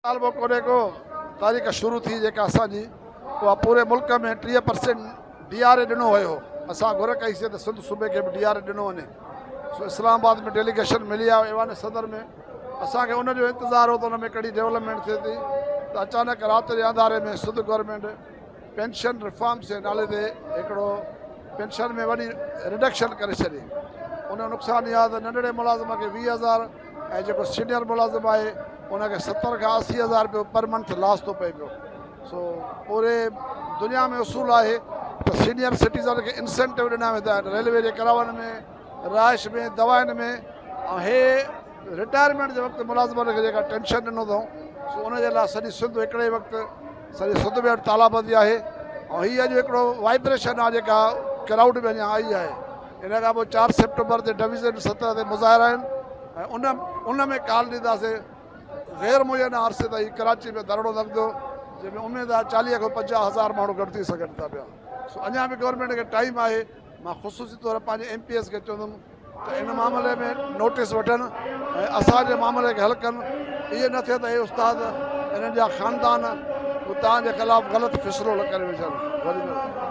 مطالبو ڪونهي ڪو، تاريخ شروع ٿي جيڪا اسان جي اها پوري ملڪ ۾ 30 پرسينٽ ڊي آر اي ڏنو ويو هو. اسان گهر ڪئي سي ته سنڌ صوبي کي به ڊي آر اي ڏنو وڃي. سو اسلام آباد ۾ ڊيليگيشن ملي آيو ايوان صدر ۾. اسان کي ان جو انتظار هو ته ان ۾ ڪهڙي ڊولپمينٽ ٿئي ٿي ته اچانڪ رات جي انڌاري ۾ سنڌ گورنمينٽ پينشن ريفارمز جي نالي تي هڪڙو پينشن ۾ وڏي رڊڪشن ڪري ڇڏي. ان جو نقصان اهو آهي ته ننڍڙي ملازم کي 20 هزار ۽ جيڪو سينيئر ملازم آهي ان کي 70 کان 80 هزار رپيو پر منٿ لاس ٿو پئي پيو. سو پوري دنيا ۾ اصول آهي ته سينيئر سٽيزن کي انسينٽو ڏنا ويندا آهن ريلوي جي ڪراون ۾، رهائش ۾، دوائن ۾، ۽ هي رٽائرمينٽ جي وقت ملازمن کي جيڪا ٽينشن ڏنو اٿئون سو ان جي لاء سڄي سنڌ هڪڙي وقت سڄي سنڌ ۾ اڄ تالابندي آهي ۽ هي اڄ هڪڙو وائبريشن آهي جيڪا ڪرائوڊ ۾ اڃا آئي آهي. ان کان پوء 4 سيپٽمبر تي ڊويزن 17 تي مظاهرا آهن ۽ ان ان ۾ ڪال ڏينداسين. غير معينه عرصي تائين ڪراچي ۾ ڌرڻو لڳندو جنهن ۾ اميد آهي 40 کان 50 هزار ماڻهو گڏ ٿي سگهن ٿا پيا. سو اڃا به گورنمينٽ کي ٽائيم آهي. مان خصوصي طور پنهنجي ايم پي ايس کي چوندم ته ان معاملي ۾ نوٽيس وٺن ۽ اسان جي معاملي کي حل ڪن. ائين نه ٿئي ته اهي استاد انهن جا خاندان توهان جي خلاف غلط فيصلو نه ڪري وجهن. وڏي مهرباني.